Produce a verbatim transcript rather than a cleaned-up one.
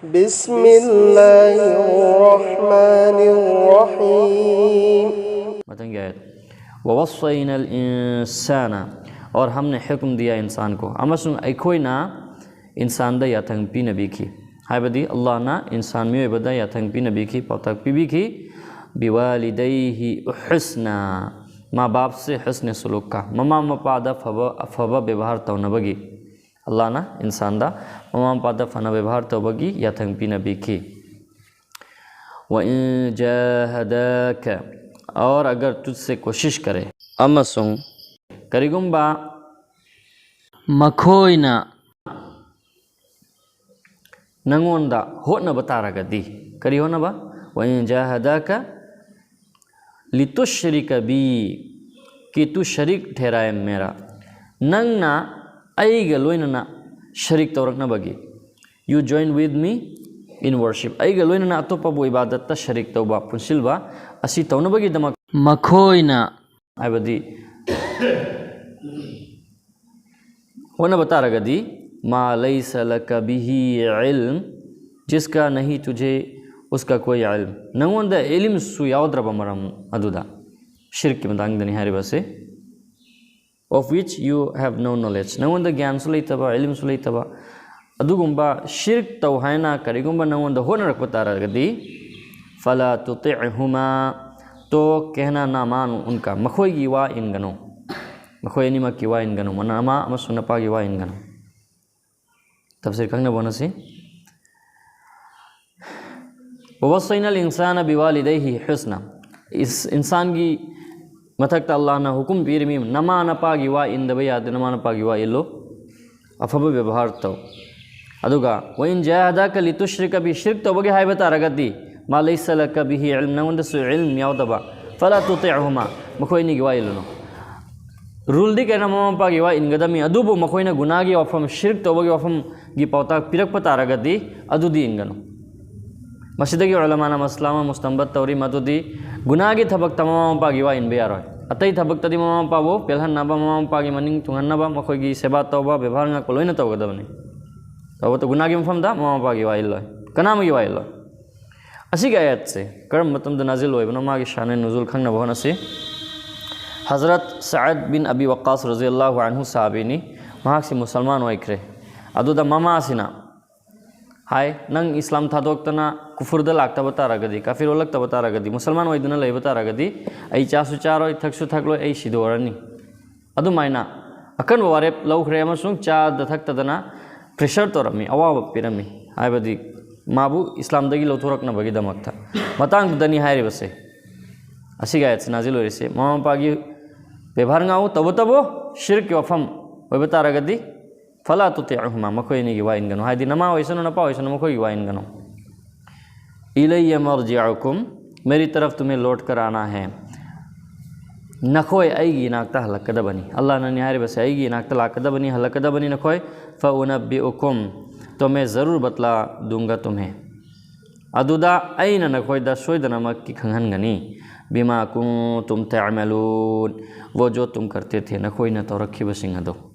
بسم الله الرحمن الرحيم. ꯃꯊꯪꯒꯤ ꯑꯥꯌꯠ. ووصينا الإنسان, और हमने हुक्म दिया इंसान को, ꯑꯃꯁꯨꯡ ꯑꯩꯈꯣꯏꯅ ꯏꯟꯁꯥꯟꯗ ꯌꯥꯊꯪ ꯄꯤꯅꯕꯤꯈꯤ, ꯍꯥꯏꯕꯗꯤ ꯑꯜꯂꯥꯍꯅ ꯏꯟꯁꯥꯟ ꯃꯤꯑꯣꯏꯕꯗ ꯌꯥꯊꯪ ꯄꯤꯅꯕꯤꯈꯤ, ꯄꯥꯎꯇꯥꯛ ꯄꯤꯕꯤꯈꯤ, بوالديه حسنا, ꯃꯥ ꯕꯥꯞꯁꯦ ꯍꯨꯁꯅꯦ ꯁꯨꯂꯨꯛꯀ, ꯃꯃꯥ ꯃꯄꯥꯗ ꯐꯕ ꯑꯐꯕ ꯕꯦꯕꯥꯔ ꯇꯧꯅꯕꯒꯤ ꯑꯜꯂꯥꯍꯅ ꯏꯟꯁꯥꯟꯗ ꯃꯃꯥ ꯃꯄꯥꯗ ꯐꯅ ꯕꯦꯕꯥꯔ ꯇꯧꯕꯒꯤ ꯌꯥꯊꯪ ꯄꯤꯅꯕꯤꯈꯤ. وإن جاهداك, और अगर तुझसे कोशिश करे, ꯑꯃꯁꯨꯡ ꯀꯔꯤꯒꯨꯝꯕ ꯃꯈꯣꯏꯅ ꯅꯪꯉꯣꯟꯗ ꯍꯣꯠꯅꯕ ꯇꯥꯔꯒꯗꯤ, ꯀꯔꯤ ꯍꯣꯠꯅꯕ? وإن جاهداك لتشرك بي कि तू शरीक ठहराए मेरा, ꯅꯪꯅ ꯑꯩꯒ ꯂꯣꯏꯅꯅ ꯁꯔꯤꯛ ꯇꯧꯔꯛꯅꯕꯒꯤ, you join with me in worship, ꯑꯩꯒ ꯂꯣꯏꯅꯅ ꯑꯇꯣꯞꯄꯕꯨ ꯏꯕꯥꯗꯠꯇ ꯁꯔꯤꯛ ꯇꯧꯕ, ꯄꯨꯟꯁꯤꯜꯕ ꯑꯁꯤ ꯇꯧꯅꯕꯒꯤꯗꯃꯛ ꯃꯈꯣꯏꯅ, ꯍꯥꯏꯕꯗꯤ ꯍꯣꯠꯅꯕ ꯇꯥꯔꯒꯗꯤ, ما ليس لك به علم जिसका नहीं तुझे उसका कोई इल्म, ꯅꯪꯉꯣꯟꯗ ꯏꯜꯝꯁꯨ ꯌꯥꯎꯗ꯭ꯔꯕ ꯃꯔꯝ ꯑꯗꯨꯗ, ꯁꯤꯔꯛꯀꯤ ꯃꯇꯥꯡꯗꯅꯤ ꯍꯥꯏꯔꯤꯕꯁꯦ, of which you have no knowledge, ꯅꯪꯉꯣꯟꯗ ꯒ꯭ꯌꯥꯟꯁꯨ ꯂꯩꯇꯕ, ꯏꯜꯝꯁꯨ ꯂꯩꯇꯕ, ꯑꯗꯨꯒꯨꯝꯕ ꯁꯤꯔꯛ ꯇꯧ ꯍꯥꯏꯅ ꯀꯔꯤꯒꯨꯝꯕ ꯅꯪꯉꯣꯟꯗ ꯍꯣꯠꯅꯔꯛꯄ ꯇꯥꯔꯒꯗꯤ, فلا تطعهما, तो कहना ना मान उनका, ꯃꯈꯣꯏꯒꯤ ꯋꯥ ꯏꯟꯒꯅꯨ, ꯃꯈꯣꯏ ꯑꯅꯤꯃꯛꯀꯤ ꯋꯥ ꯏꯟꯒꯅꯨ, ꯃꯅꯥ ꯑꯃ ꯑꯃꯁꯨꯡ ꯅꯄꯥꯒꯤ ꯋꯥ ꯏꯟꯒꯅꯨ. ꯇꯐꯁꯤꯔ ꯈꯪꯅꯕ ꯍꯣꯠꯅꯁꯤ. ووصينا الإنسان بوالديه حسنا, ꯏꯁ- ꯏꯟꯁꯥꯟꯒꯤ ꯃꯊꯛꯇ ꯑꯜꯂꯥꯍꯅ ꯍꯨꯀꯨꯝ ꯄꯤꯔꯤꯃꯤ, ꯅꯃꯥ ꯅꯄꯥꯒꯤ ꯋꯥ ꯏꯟꯗꯕ ꯌꯥꯗꯦ, ꯅꯃꯥ ꯅꯄꯥꯒꯤ ꯋꯥ ꯏꯜꯂꯨ, ꯑꯐꯕ ꯕꯦꯕꯥꯔ ꯇꯧ. ꯑꯗꯨꯒ وإن جاهداك لتشرك بي, ꯁꯤꯔꯛ ꯇꯧꯕꯒꯤ ꯍꯥꯏꯕ ꯇꯥꯔꯒꯗꯤ, ما ليس لك به علم, ꯅꯪꯉꯣꯟꯗꯁꯨ ꯏꯜꯝ ꯌꯥꯎꯗꯕ, فلا تطعهما, ꯃꯈꯣꯏ ꯑꯅꯤꯒꯤ ꯋꯥ ꯏꯜꯂꯨꯅꯨ. ꯔꯨꯜꯗꯤ ꯀꯩꯅꯣ, ꯃꯃꯥ ꯃꯄꯥꯒꯤ ꯋꯥ ꯏꯟꯒꯗꯕꯅꯤ, ꯑꯗꯨꯕꯨ ꯃꯈꯣꯏꯅ ꯒꯨꯅꯥꯒꯤ ꯋꯥꯐꯝ, ꯁꯤꯔꯛ ꯇꯧꯕꯒꯤ ꯋꯥꯐꯝꯒꯤ ꯄꯥꯎꯇꯥꯛ ꯄꯤꯔꯛꯄ ꯇꯥꯔꯒꯗꯤ ꯑꯗꯨꯗꯤ ꯏꯟꯒꯅꯨ. ꯃꯁꯤꯗꯒꯤ ꯎꯂꯃꯥꯅ ꯃꯁꯂꯥ ꯑꯃ ꯃꯨꯁꯇꯝꯕꯠ ꯇꯧꯔꯤ, ꯃꯗꯨꯗꯤ ꯒꯨꯅꯥꯒꯤ ꯊꯕꯛꯇ ꯃꯃꯥ ꯃꯄꯥꯒꯤ ꯋꯥ ꯏꯟꯕ ꯌꯥꯔꯣꯏ. ꯑꯇꯩ ꯊꯕꯛꯇꯗꯤ ꯃꯃꯥ ꯃꯄꯥꯕꯨ ꯄꯦꯜꯍꯟꯅꯕ, ꯃꯃꯥ ꯃꯄꯥꯒꯤ ꯃꯅꯤꯡ ꯊꯨꯡꯍꯟꯅꯕ, ꯃꯈꯣꯏꯒꯤ ꯁꯦꯕꯥ ꯇꯧꯕ, ꯕꯦꯕꯥꯔ ꯉꯥꯛꯄ ꯂꯣꯏꯅ ꯇꯧꯒꯗꯕꯅꯤ. ꯇꯧꯕꯇꯕꯨ ꯒꯨꯅꯥꯒꯤ ꯃꯐꯝꯗ ꯃꯃꯥ ꯃꯄꯥꯒꯤ ꯋꯥ ꯏꯜꯂꯣꯏ꯫ ꯀꯅꯥ ꯑꯃꯒꯤ ꯋꯥ ꯏꯜꯂꯣꯏ? ꯑꯁꯤꯒꯤ ꯑꯥꯌꯠꯁꯦ ꯀꯔꯝꯕ ꯃꯇꯝꯗ ꯅꯥꯖꯤꯜ ꯑꯣꯏꯕꯅꯣ, ꯃꯥꯒꯤ ꯁꯥꯅꯦ ꯅꯨꯖꯨꯜ ꯈꯪꯅꯕ ꯍꯣꯠꯅꯁꯤ꯫ ꯍꯖꯔꯠ ꯁꯑꯗ ꯕꯤꯟ ꯑꯕꯤ ꯋꯛꯀꯥꯁ ꯔꯖꯤꯌꯜꯂꯥꯍꯨ ꯑꯟꯍꯨ ꯁꯍꯥꯕꯤꯅꯤ꯫ ꯃꯍꯥꯛꯁꯤ ꯃꯨꯁꯜꯃꯥꯟ ꯑꯣꯏꯈ꯭ꯔꯦ꯫ ꯑꯗꯨꯗ ꯃꯃꯥꯁꯤꯅ ꯍꯥꯏ, "ꯅꯪ ꯏꯁꯂꯥꯝ ꯊꯥꯗꯣꯛꯇꯅ ꯀꯨꯐꯨꯔꯗ ꯂꯥꯛꯇꯕ ꯇꯥꯔꯒꯗꯤ, ꯀꯥꯐꯤꯔ ꯑꯣꯜꯂꯛꯇꯕ ꯇꯥꯔꯒꯗꯤ, ꯃꯨꯁꯜꯃꯥꯟ ꯑꯣꯏꯗꯨꯅ ꯂꯩꯕ ꯇꯥꯔꯒꯗꯤ, ꯑꯩ ꯆꯥꯁꯨ ꯆꯥꯔꯣꯏ, ꯊꯛꯁꯨ ꯊꯛꯂꯣꯏ, ꯑꯩ ꯁꯤꯗꯣꯔꯅꯤ"꯫ ꯑꯗꯨꯃꯥꯏꯅ ꯑꯀꯟꯕ ꯋꯥꯔꯦꯞ ꯂꯧꯈ꯭ꯔꯦ ꯑꯃꯁꯨꯡ ꯆꯥꯗ ꯊꯛꯇꯗꯅ pressure ꯇꯧꯔꯝꯃꯤ, ꯑꯋꯥꯕ ꯄꯤꯔꯝꯃꯤ, ꯍꯥꯏꯕꯗꯤ ꯃꯥꯕꯨ ꯏꯁꯂꯥꯝꯗꯒꯤ ꯂꯧꯊꯣꯔꯛꯅꯕꯒꯤꯗꯃꯛꯇ꯫ ꯃꯇꯥꯡꯗꯨꯗꯅꯤ ꯍꯥꯏꯔꯤꯕꯁꯦ, ꯑꯁꯤꯒꯤ ꯑꯥꯌꯠꯁꯤ ꯅꯥꯖꯤꯜ ꯑꯣꯏꯔꯤꯁꯦ꯫ ꯃꯃꯥ ꯃꯄꯥꯒꯤ ꯕꯦꯕꯥꯔ ꯉꯥꯛꯎ, ꯇꯧꯕꯇꯕꯨ ꯁꯤꯔꯛꯀꯤ ꯋꯥꯐꯝ ꯑꯣꯏꯕ ꯇꯥꯔꯒꯗꯤ, "ꯐꯂꯥ ꯇꯨꯇꯤꯎꯍꯨꯃꯥ", ꯃꯈꯣꯏ ꯑꯅꯤꯒꯤ ꯋꯥ ꯏꯟꯒꯅꯨ, ꯍꯥꯏꯗꯤ ꯅꯃꯥ ꯑꯣꯏꯁꯅꯨ, ꯅꯄꯥ ꯑꯣꯏꯁꯅꯨ, ꯃꯈꯣꯏꯒꯤ ꯋꯥ ꯏꯟꯒꯅꯨ꯫ "ꯏꯂꯩꯌ ꯃꯔꯖꯤꯎꯀꯨꯝ, ꯃꯦꯔꯤ ꯇꯔꯐ ꯇꯨꯃꯦ ꯂꯣꯠ ꯀꯔ ꯑꯥꯅꯥ ꯍꯦ", ꯅꯈꯣꯏ ꯑꯩꯒꯤ ꯏꯅꯥꯛꯇ ꯍꯜꯂꯛꯀꯗꯕꯅꯤ꯫ ꯑꯜꯂꯥꯍꯅꯅꯤ ꯍꯥꯏꯔꯤꯕꯁꯦ, "ꯑꯩꯒꯤ ꯏꯅꯥꯛꯇ ꯂꯥꯛꯀꯗꯕꯅꯤ, ꯍꯜꯂꯛꯀꯗꯕꯅꯤ ꯅꯈꯣꯏ"꯫ "ꯐ ꯎꯅꯕꯤꯎꯀꯨꯝ, ꯇꯣ ꯃꯦ ꯖꯔꯨꯔ ꯕꯇꯂꯥ ꯗꯨꯡꯒ ꯇꯨꯝꯍꯦ", ꯑꯗꯨꯗ ꯑꯩꯅ ꯅꯈꯣꯏꯗ ꯁꯣꯏꯗꯅꯃꯛꯀꯤ ꯈꯪꯍꯟꯒꯅꯤ꯫ "ꯕꯤꯃꯥ ꯀꯨꯟꯇꯨꯝ ꯇꯥꯃꯂꯨꯟ, ꯋꯣ ꯖꯣ ꯇꯨꯝ ꯀꯔꯇꯦ ꯊꯦ", ꯅꯈꯣꯏꯅ ꯇꯧꯔꯛꯈꯤꯕꯁꯤꯡ ꯑꯗꯣ꯫